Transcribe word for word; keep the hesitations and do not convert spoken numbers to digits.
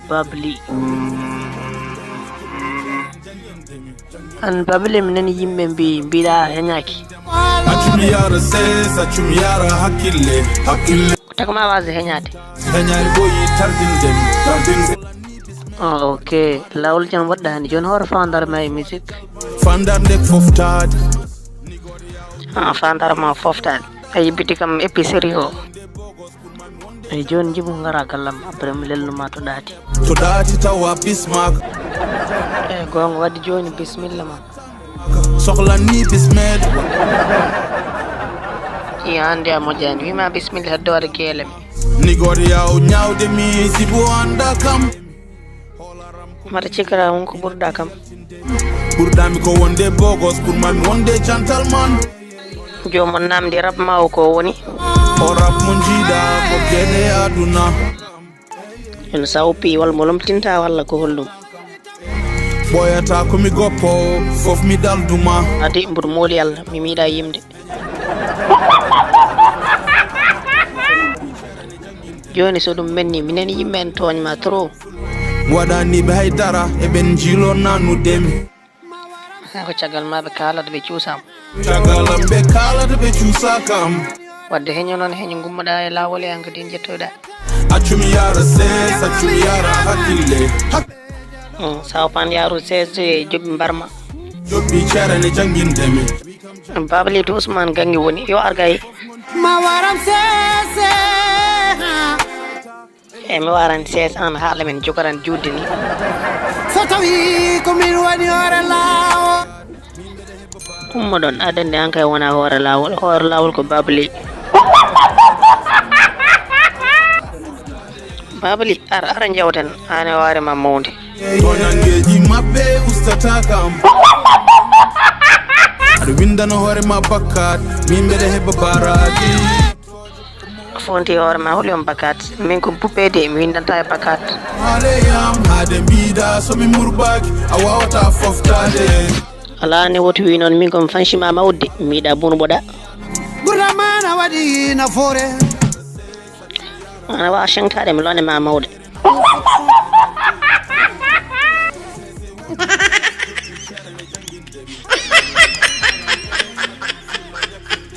Babli. An Babli, mi nani yimɓe mbi mbiɗa heñaki. Accumi yara ses, accumi yara hakkille, hakkille. Ko takma wasde heñade. Heñay boyi tardinde, tardinde. Oh, ok. Lawol jam waɗɗani joni hoore fandar ma e musique. Fandar nde foftade. Ah, fandar ma foftade. A yibbiti kam épicerie o. Eyi, joni jibu ngara gallam, après mi lelnuma to ɗaati. To ɗaati tawa bismak. Eyi, gonga wadde joni, bismilla ma. Sohlanni bismil. Iya, hande a moƴƴani, wima bismilla heddo waɗa geelem. Nigor yaw ñawde mi sibu anda kam. Mata cikra on ko ɓurɗa kam. Ɓurɗami ko wonde bogos, ɓurmami wonde gentleman. Jomon namdi rap ma o ko woni. O rap mo jiiɗa ko geɗe aduna. En sawpi walla mo lomtinta walla ko holɗum. Ɓoyata ko mi goppo, fof mi dalduma. Adi mbuɗo mooli Allah, mi miiɗa yimde. Joni so ɗum menni, minen yimɓe en tooñma trop. Waɗaniɓe hay dara, eɓen jiilo nanudemi. Ko caggal ma ɓe kaalata ɓe cuusama. Cagalam ɓe kaalata ɓe cuusa kam. Wadde heño noon heño gummoɗa e lawol e an ko din jettoyɗa. Accumi yara ses, accumi yara hakkille. Hak- Hmm, sawo pan yaru ses e joɓɓi mbarma. Joɓɓi cere ne jangindemi. Babli to Ousmane Gangi woni yo ar gay. Ma waram sese. E mi waran ses an haala men jogaran judde ni. So tawi ko min woni hoore lawol. Ummoɗon aɗa andi an kay wona hoore lawol, hoore lawol ko Babli. Babli, ar ara jawten an e hoore ma mawde. Toñangeji maɓɓe ustata kam. Aɗa windana hoore ma bakkat, min mbeɗa heɓa baraji. Fonti hoore ma holi on bakat, min ko buɓɓede mi windanta e bakat. Haaleyam haade mbiɗa somi murbaki, a wawata foftade. Ala ne woti wi noon min komi fanshima mawde, miɗa burɓoɗa. Gurdam ma na waɗi nafoore. Ana wawa shengtade mi lone ma mawde.